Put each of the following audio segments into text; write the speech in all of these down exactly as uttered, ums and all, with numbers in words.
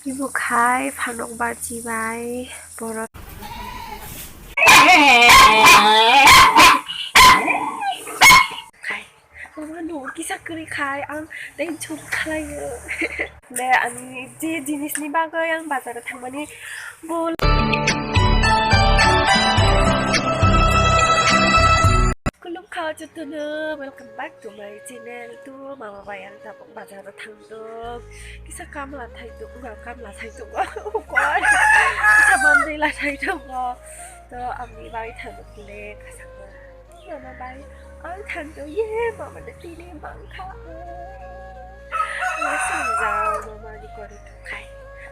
Ibo khai phanok baji bai borok. Khai. Mama no kisa kwrwi khai ang tension khlaio. Le ani je jinisni bagwi ang bazaro thangmani bol. Khulumkha jotono, welcome back to my channel. To mama bai ang tabuk bazaro thangdok. Kisa kamla thaidok, wngkha kamla thaidok. Kisa bandila thaidok. To amni bai thangdok le kasakma. Mama bai ang thangdok ye, mama de tini mangkha. Mama swngjak, mama ni kori. Khai.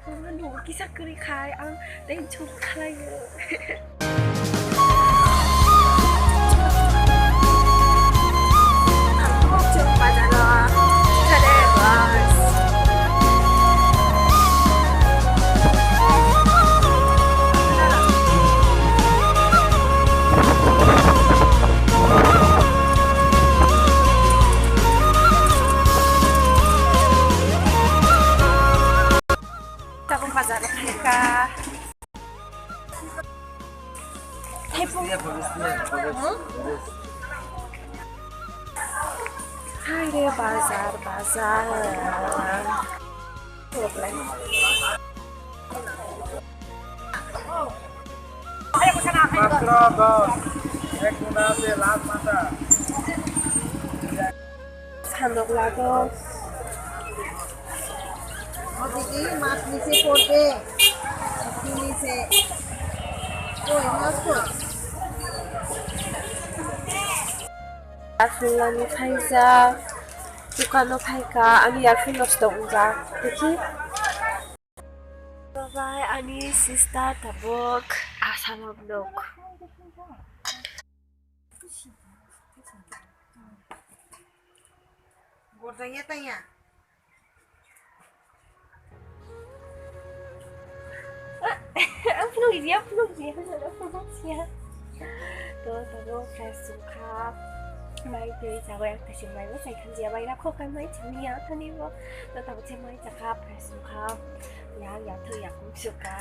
Mama no kisa kwrwi khai ang tension khlaio. Ang tabuk chwng bazaro. Kare bas. Tabuk bazar khaika. Hai re bazar, bazar. Matro dos. Ek muna se last masa. Sandok lago. Odigi mas ni se porbe. Tini se. Oi, mas ko. Asulani khaijak. Dukano khaika. Ani yakni nosto wngjak. Dekhi. Bye bye, ani sister tabuk asalok nok. Gorjaya tanya. Ang phunuk ya, phunuk ya, phunuk ya. To, to, fresh wngkha. Mai twi chabai, ang twi mai bo chai khan ya, bai rakho kai mai chani ya, thani bo. To, tabuk se mai chakha, fresh wngkha. Ya, ya, thwi ya, kung suka.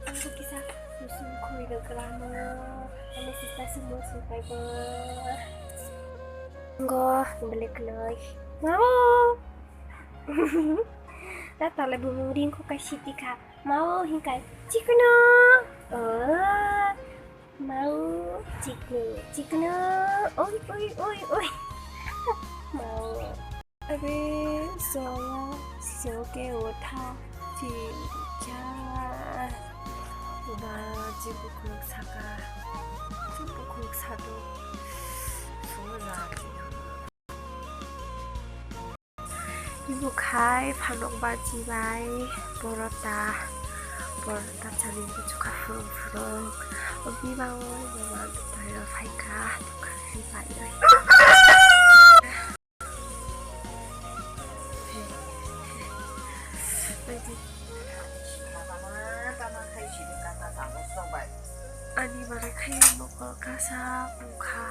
Ang bo kisa kusum khoi do gramo. Ani sister si mo sukai bo. Ngo, beli keloi. Mau. Ta tole bumung ring ko kai siti kha. Mau hingkai chikno. Oh. Mau chikno, chikno. Oi, oi, oi, oi. Mau. Are, soya, soke otha, chikya. Uba, jibukrok saka. Jibukrok sado. Soya, chikno. Ibo khai phanok baji bai porota, porota chani buchukha phurung phurung. Obi bangwi mama dupairo phaikha, dukan ni bai bai. Ani manwi khai mokol kasa wngkha.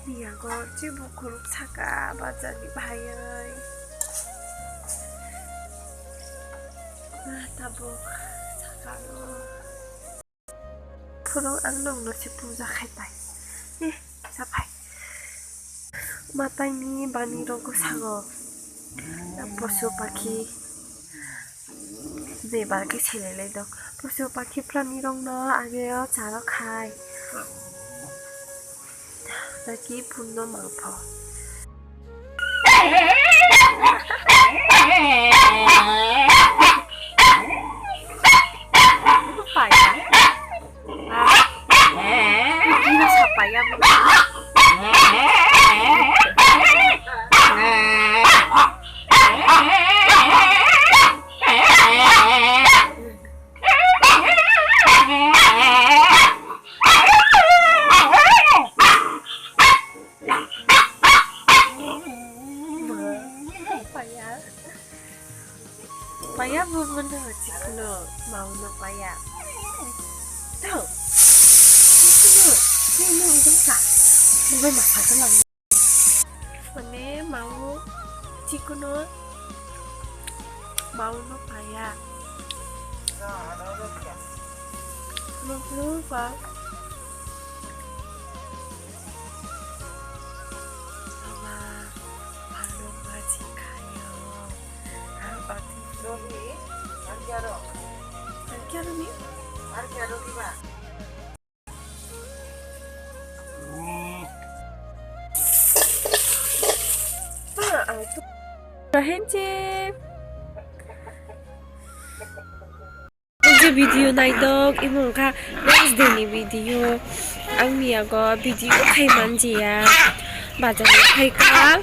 Miyago chibo khuluk saka bajani bhaiwi. Ah, tabuk sakano. Phuru ang nokno se puja khai pai. Eh, saphai. Mataini bani rok sango. Posu pakhi. Bebak khe selelai dok. Posu pakhi pranirokno age o charo khai. Naki punno mangpho. Paya. Ah. Ini sapaya mo. Paya. Paya bo mano chikno mauno paya. To. Chikno. Chikno idong sa. Mama masa to lang. Mane mau chikno. Mau no paya. Mau no pa. Mama, palo maji kayo. Ang oti. Rohi, ang kiaro. Ang kiaro ni? Ang kiaro di ba? Rohinchi. Je video naidok, imo wngkha next day ni video. Ang miyago video khai manjiya. Bazar ni phaikha,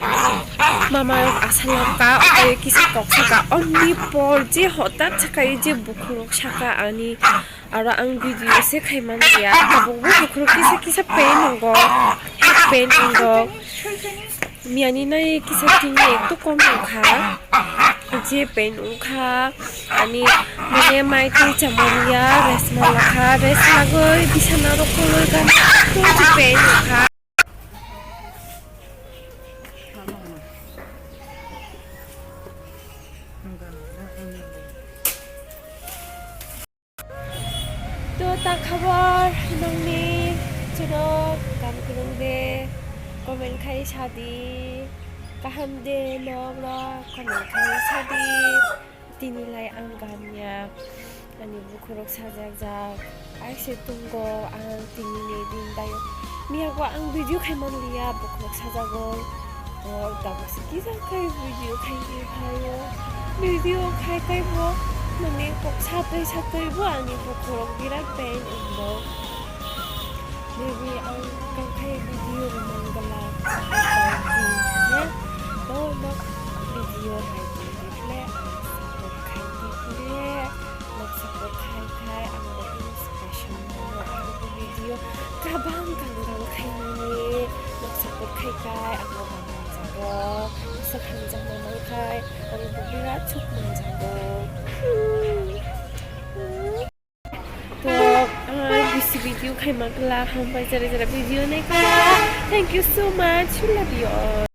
mama rok asalokka, okai kisa kok saka, omni por je hotat saka, je bukhurok saka ani. Aro ang video se khai manliya, tabukbo bukhurok kisa kisa pain wngo, pain wngo. Miyani nai kisa tini ekto kom wngkha, je pain wngkha, ani mane mai twi chamaliya, rest malakha, rest lagwi bisana rok koloi gana, ekto je pain wngkha. To ta khobor nongni chwrok kam kwrwng de, comment khai sadi, kaham de nok rok comment khai sadi, tini lai ang gamya ani bukhurok sajak jak, ai se tungo ang tini ni din tayo miyago ang video khai manliya bukhurok sajago. Tabuk se kisa khai video khai ni phaio. Video khai khai bo mane kok satwi satwi bo ani bukhurok birat pain wngbo. Maybe ang kok khai video bo mangala. To nok video hai di le ang support khai di le nok support khai khai ang bo inspiration mono ang bo video kabang kabang khai mani nok support khai khai ang bo. Jago, bwswk hamjakma mankhai, ang bo birat suk manjago. To, ah, bisi video khaima kla, hambai jara jara video naikha. Thank you so much, love you all.